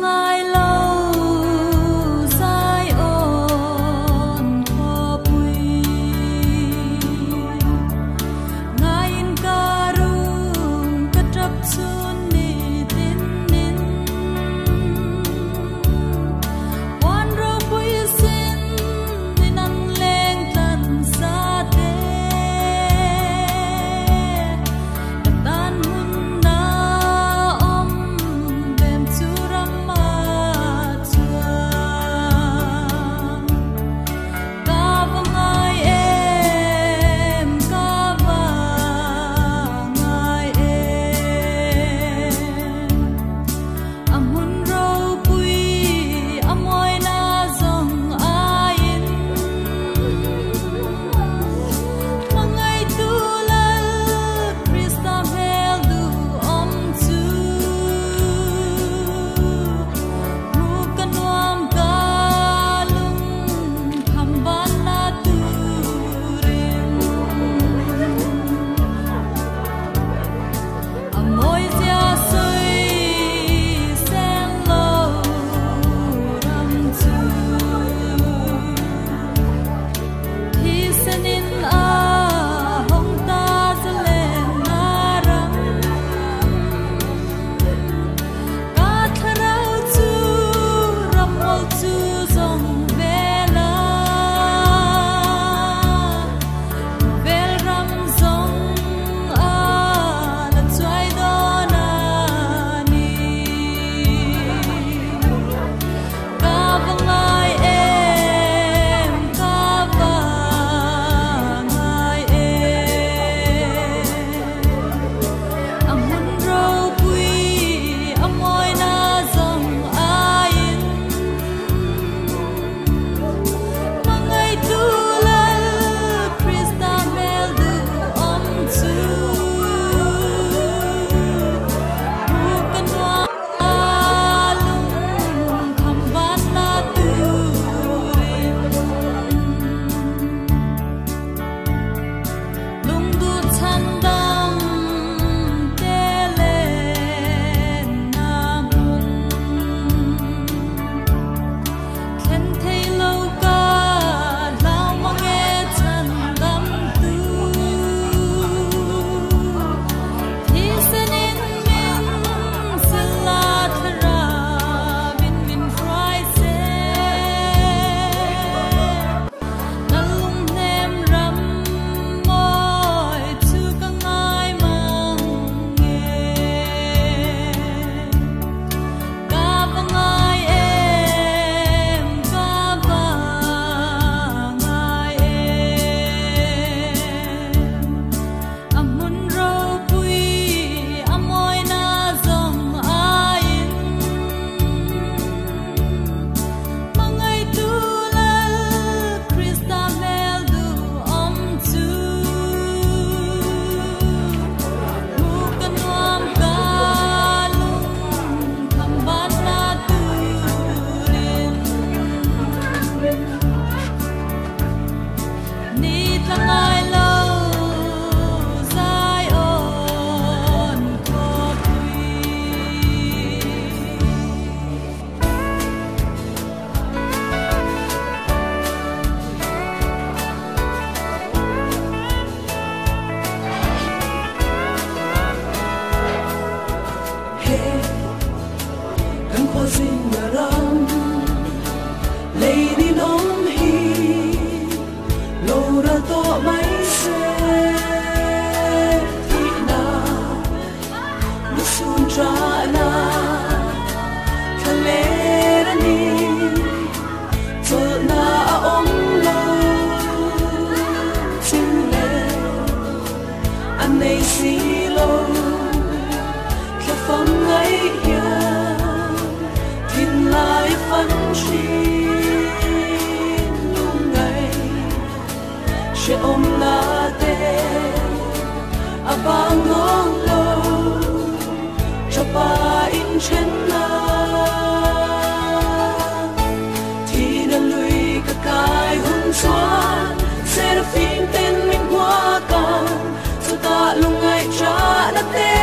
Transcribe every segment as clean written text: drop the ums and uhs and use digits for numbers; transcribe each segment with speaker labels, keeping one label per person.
Speaker 1: Ngai lo Zion khawpui, ngaiin ka rum ka ṭap chhun ni tinin. Puan ropui sin in an leng tlan sa te, ka tan hun na awm bem chu ram a chuan. Ka va ngai em, ka va ngai em, a hmun ropui a mawina zawng aiin. Hmangaihtu Lal Krista hmel duhawm chu, hmu ka nuam ka lung kham van la turin. A mawi zia sawi sen lo ram chu, thisenin a hawng ta zalen na ram. Ka thlarau chu ram mual chu zawng vela, vel ram zawng a la chuai dawn a ni. Ka va ngai em, ka va ngai em, a hmun ropui a mawina zawng aiin. Hmangaihtu Lal Krista hmel duhawm chu, hmu ka nuam ka lung kham van la turin. Lungduh chhandam te len na hmun, thlen thei lo ka hlau mang e chhandam tu. Thisenin min sila thlarauin min hruai se, na lung hnem ram mawi chu ka ngai mang nge. Ka va ngai em, ka va ngai em, a hmun ropui a mawina zawng aiin. Hmangaihtu Lal Krista hmel duhawm chu, hmu ka nuam ka lung kham van la turin. Ni tla ngai lo Zion khawpui.
Speaker 2: He kan khua zing a ram lei ni nom hi lo ra to mai se. Thi na lu sun tra na thale ra ni chol na a om lo chim le an nei si lo thla phong ngai hian thin lai phân thin lung ngai she om na te a bang nong lo cho pa in chen na thi na lui ka kai hun chuan seraphim ten min hua kan chu ta lung ngai cha na te.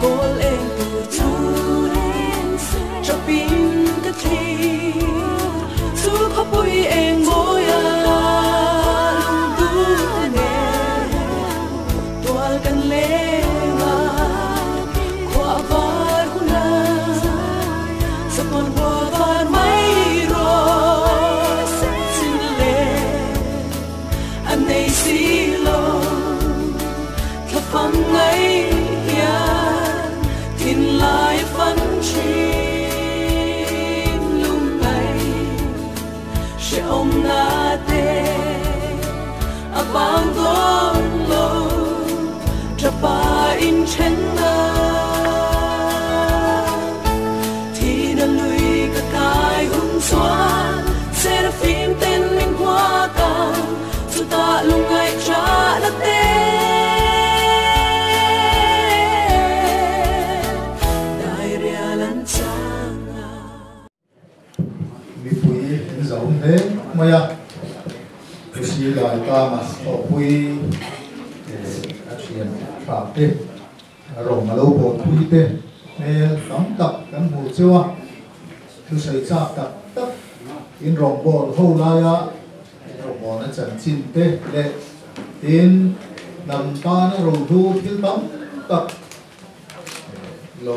Speaker 2: Kawl eng tur chu Chapin ka thlir Chu khawpui eng mawia Lungduh te nen Tual kan leng a Khua a var hun a Chatuan khua var mai rawh Chin leh a nei si lo Thla fam ngai hian thinlai a fan thin Lungngai hrehawmna te a vang dawn lo Tapa in then a Thina lui ka kai hun chuan Seraphim ten min hmuak ang Chutah lungngaih tha la te. Dairial an chang a.
Speaker 3: Mipui in zau hle mai a, Khusi lai tanga thawhpui a thian tha te, rawng a lo bawnpui te hmel tam tak kan hmu cheu a, thusawi chak tak tak in rawngbâwl ho laia Rawngbawnna chanchin te leh tin hnam tana rohlu thil tam tak lo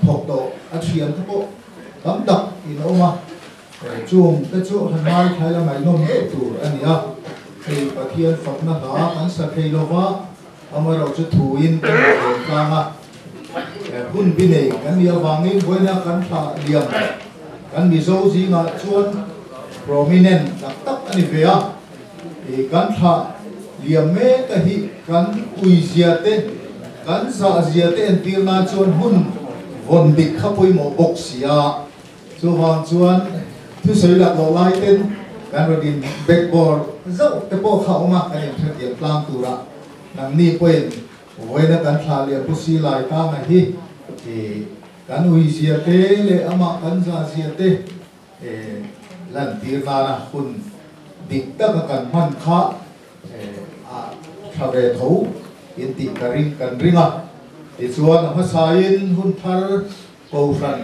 Speaker 3: thawk tawh a thian te pawh tam tak in a awm a, chung te chu han ngaithla ila ngaihnawm deuh tur a ni a, hei Pathian fakna hla kan sa thei lova amaherawh chu thuin kan inven tlang a, hun bi nei kan nih avangin vawiina kan thlah liam kan Mizo zingah chuan Prominent tak tak a ni ve a, i kan thlah liam mek a hi kan ui zia te, kan zah zia te entir nan chuan hun vawn dik kha pawimawh bawk si a, chuvang chuan thusawi lak loh lai ten kan rawn in backboard zauh te pawh kha a awm a, kan inhrethiam tlang turah nangni pawhin vawiina kan thlah liam pu si lai tanga hi i kan ui zia te leh amah kan zah zia te Lantir nana hun dik taka kan hman kha a tha ve tho in tih ka ring kan ring a. Tichuan a hmasain hun thar Kohhran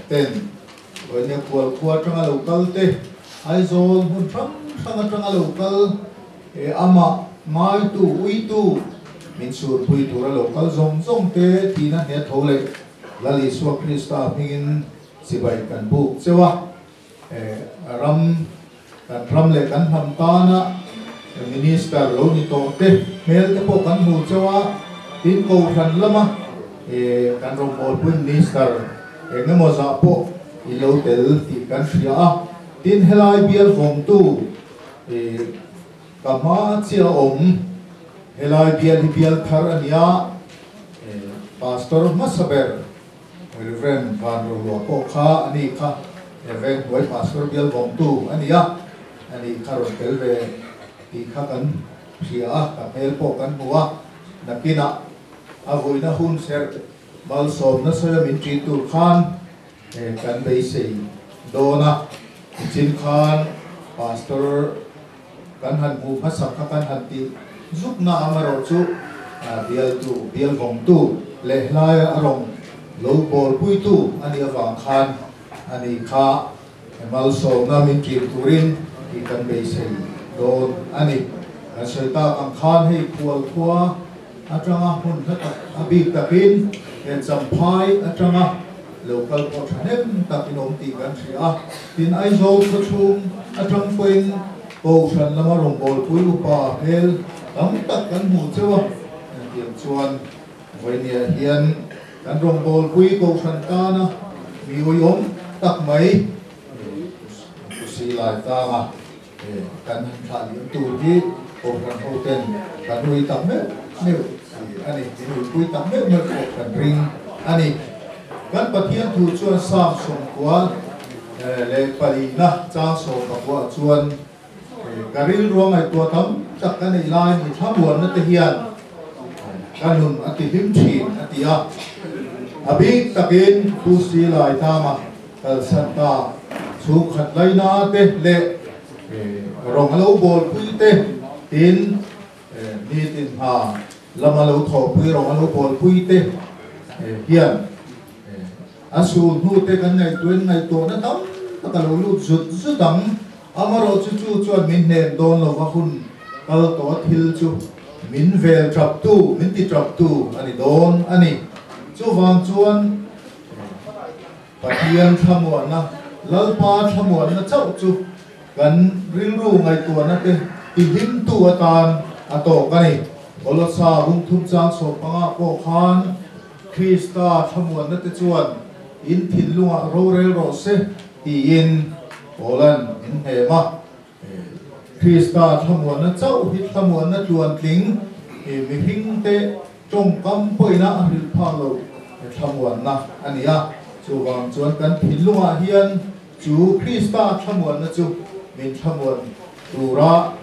Speaker 3: ten Vawinia kual khua atanga lo kal te, Aizawl hmun hrang hrang atanga lo kal amah ngaitu, uitu min surpui tura lo kal zawng zawng te tina hne tho leh Lal Isua Krista hmingin Chibai kan buk cheu a, ram kan ram leh kan hnam tana Minister lo ni tawh te hmel te pawh kan hmu cheu a, tin Kohhran lama kan rawngbawlpui Minister eng emaw zah pawh i lo tel tih kan hria a, tin helai bial vawngtu ka hma chiah a awm, helai bial hi bial thar a nia, Pastor hmasa ber Rev. Van Rohlua pawh kha a ni kha Rev. Hnuai Pastor bial vawngtu a ni a, a ni kha rawn tel ve tih kha kan hria a, ka hmel pawh kan hmu a, nakinah a vuina hun serh malsawmna sawia min ṭin tur khan kan beisei dawn a, nichin khan Pastor kan han hmuh hmasak kha kan han tih zukna amaherawh chu bialtu, bial vawngtu leh hlaia a rawn lo bawlpuitu a nih avang khan a ni kha malsawmna min ṭin turin tih kan beisei dawn a ni. Kan sawi tak ang khan hei khual khua atanga hmun hla tak a bik takin he Champhai atanga lo kal pawh thahnem tak in awm tih kan hria a, tin Aizawl khawchhung atang pawhin Kohhran lama rawngbawlpui upa hmel tam tak kan hmuh cheu a, hetiang chuan vawinia hian kan rawngbawlpui Kohhran tana mi uiawm tak mai Kusi lai tanga Kan han thlah liam tur hi Kohhran ho ten kan ui tak meuh meuh a ni, min uipui tak meuh meuh pawh kan ring a ni. Kan Pathian thu chuan Psalm 94 chang 16 chuan, Ka rilru a ngaihtuah tam tak ka neih lai ni thlamuanna te hian ka nun a ti hlim thin a ti a. A bik takin Pu Silai Tama Kalsan ta chhungkhat laina te leh rawng a lo bawlpui te tin nitin hna lama lo thawhpui rawng a lo bawlpui te Hian a sul hnute kan ngaihtuahin ngaihtuahna tam tak a lo lut zut zut ang. Amaherawhchu chu chuan min hnem dawn lova hun kal tawh a thil chu min vel traptu, min ti traptu a ni dawn a ni. Chuvang chuan Pathian thlamuanna, Lalpa thlamuanna chauh chu kan rilru ngaihtuahna te tihlimtu atan a tawk a ni. Kolosa bungthum chang 15 pawh khan Krista thlamuanna te chuan in thinlungah rorel rawh se tiin Paula'n min hnem a. Krista thlamuanna chauh hi thlamuanna tluantling mihringte tawngkam pawhina a hrilh phak loh thlamuanna a ni a. Chuvang chuan kan thinlungah hian chu Krista thlamuanna chu min thlamuan tura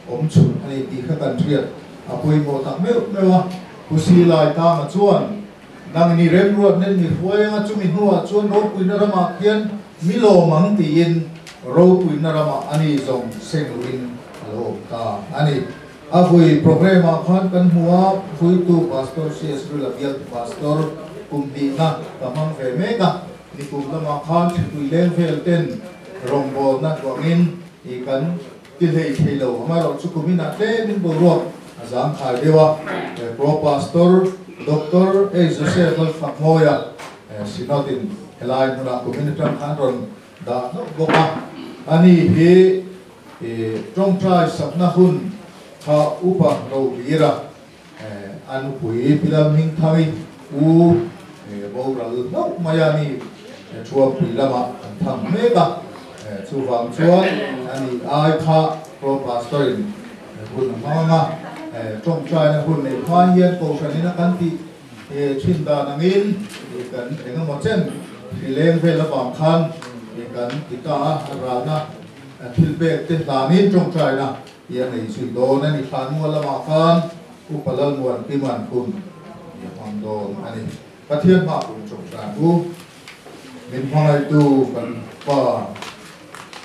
Speaker 3: awm chhun a ni tih kha kan hriat a pawimawh tak meuh meuh a. Pu Silai Tanga chuan, Nang ni remruat nen mi hruai anga chumi hnuah chuan ropuina ramah khian mi lawm ang tiin ropuina ramah a ni zawng seng luhin a lo awm ta a ni. A vui programme ah khan kan hmu a, vuitu Pastor CS Rila bialtu Pastor kum hnihna ka hmang ve mek a, nikum lamah khan thlipui leng vel ten rawngbawlna duangin i kan ti hlei thei lo, amaherawh chu kum inah tlemin boruak a zangkhai deuh a, Pro Pastor Doctor A Joseph Lalfakmawia Synod in helai hmunah kum in atang khan rawn dah hlauh bawk a, ani hi tawngtai sakna hun kha upa Rohlira a nupui Pilam Hmingthangi u boral hlauh mai a ni Thuampui lamah an thang mek a, chuvang chuan ani ai kha Pro Pastor in hun a hmang ang a, tawngtaina hun neih hma hian Kohhran in a kan tih thin dan angin kan eng emaw chen hri leng vel avang khan kan ti ta a, ralna thil pek te hlanin tawngtaina Ti a nei zui dawn a ni. Thlanmual lamah khan Upa Lalmuan Piman hun i hmang dawn a ni. Pathian hma pum chawhtan u, min hmangaihtu kan Pa,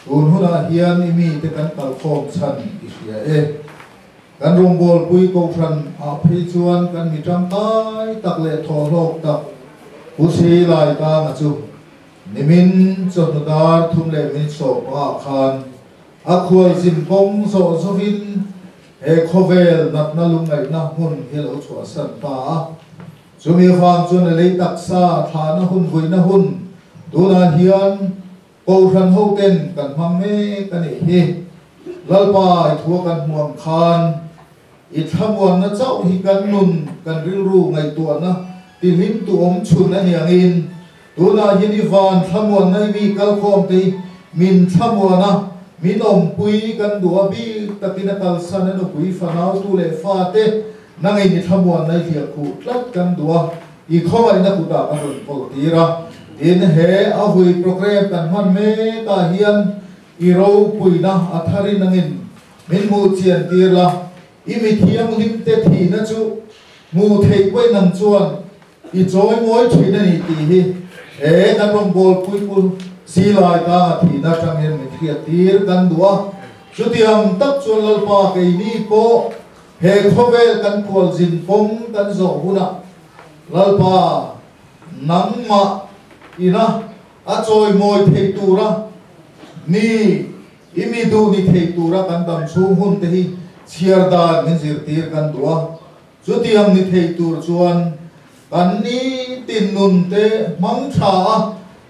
Speaker 3: tun hunah hian i mite kan kalkhawm chhan i hria e. Kan rawngbawlpui Kohhran ah phei chuan kan mi tangkai tak leh thawhhlawk tak Pu Silai Tanga chu nimin chawhnu dar thum leh minute 15 khan A khualzin kawng zawh zawhin he khawvel natna lungngaihna hmun hi a lo chhuahsan ta a. Chumi avang chuan a lei taksa thlahna hun vuina hun tunah hian Kohhran hoten kan hmang mek a nih hi. Lalpa i thua kan hmu ang khan i thlamuanna chauh hi kan nun, kan rilru ngaihtuahna tihlim tu awm chhun a ni angin Tunah hian i van thlamuanna i mi kalkhawm te hi min thlamuan a, min awmpui kan duh a, bik takin a kalsan a nupui fanautu leh fate nangin i thlamuanna i hliah khuh tlat kan duh a, i khawngaihna kutah kan rawn kawl tir a. Tin, he a vui programme kan hman mekah hian i ropuina a tharin angin min hmuh chian tir la, i mi thianghlim te thihna chu hmuh theih pawhin nang chuan I chawi mawi thin a ni tih hi he kan rawngbâwl puipu Silai Tanga thihna atangin min hriat tir kan duh a. Chutiang tak chuan Lalpa keini pawh he khawvel kan khualzin kawng kan zawh hunah Lalpa nangmah ina a chawi mawi thei tura ni i mi duh ni thei tura kan dam chhung hun te hi chhiar dan min zirtir kan duh a. Chutiang ni thei tur chuan kan nitin nun te hmang tha a,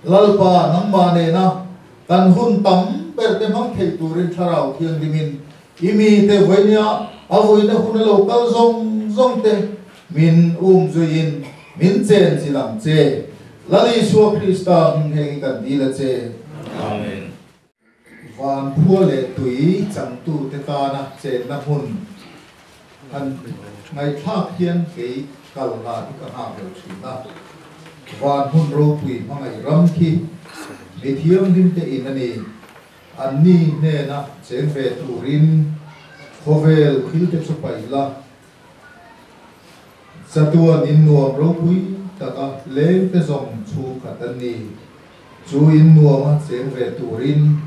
Speaker 3: Lalpa nangmah nena kan hun tam ber te hmang thei turin Thlarau Thianghlimin i mite vawinia a vuina hun a lo kal zawng zawng te min um zuiin min chen chilh ang che. Lal Isua Krista hming heng i kan dil a che.
Speaker 4: Amen.
Speaker 3: Van khua leh tui changtute tana chenna hmun han ngaihthlak hian kei kal hlan hi ka nghak lo thin a. Van hmun ropui hmangaih ram khi mi thianghlim te in a ni. Anni hnena cheng ve turin khawvel thil te chu paih la. Chatuan in nuam ropui taka leng te zawng chhungkhat an ni. Chu in nuama cheng ve turin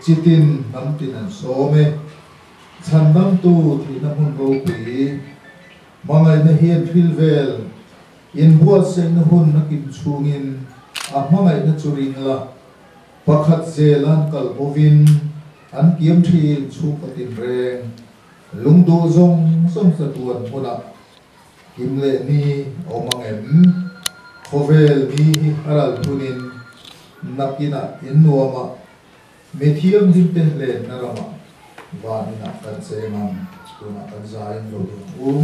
Speaker 3: chitin hnam tin an sawm e. Chhandamtu thihna hmun ropui hmangaihna hian thil vel. Inbuatsaihna hun a kim chhungin a hmangaihna chu ring la, pakhat zel an kal bovin an kiam thin chhungkaw tinreng lungduh zawng zawng chatuan hmunah kim leh ni a awm ang em? Khawvel ni hi a ral hunin nakinah innuamah Mi thianghlim te lenna ramah van inah kan cheng ang, tunah kan zai in lo ding u.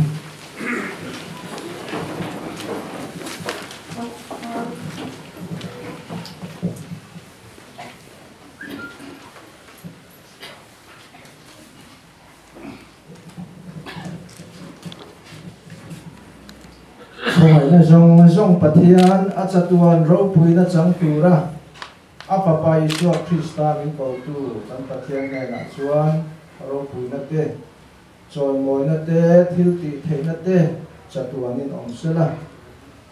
Speaker 4: Khawngaihna zawng zawng Pathian a chatuan ropuina chang tura A Fapa Isua Krista min kotu kan Pathian hnenah chuan ropuina te, chawimawina te, thil tih theihna te chatuanin awm sela.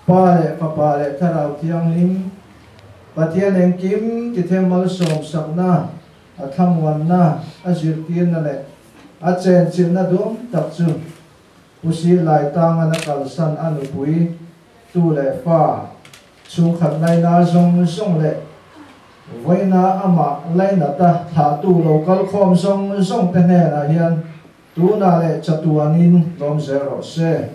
Speaker 4: Pa leh Fapa leh Thlarau Thianghlim, Pathian engkim tithe malsawm sakna, a thlamuanna, a zirtirna leh a chenchilhna dum tak chu Pu Silai Tangan a kalsan a nupui tu leh fa, Chhungkhat laina zawng zawng leh vawiina amah lainata thlahtu lo kal khawm zawng zawng te hnenah hian tunah leh chatuanin lawm zel rawh se.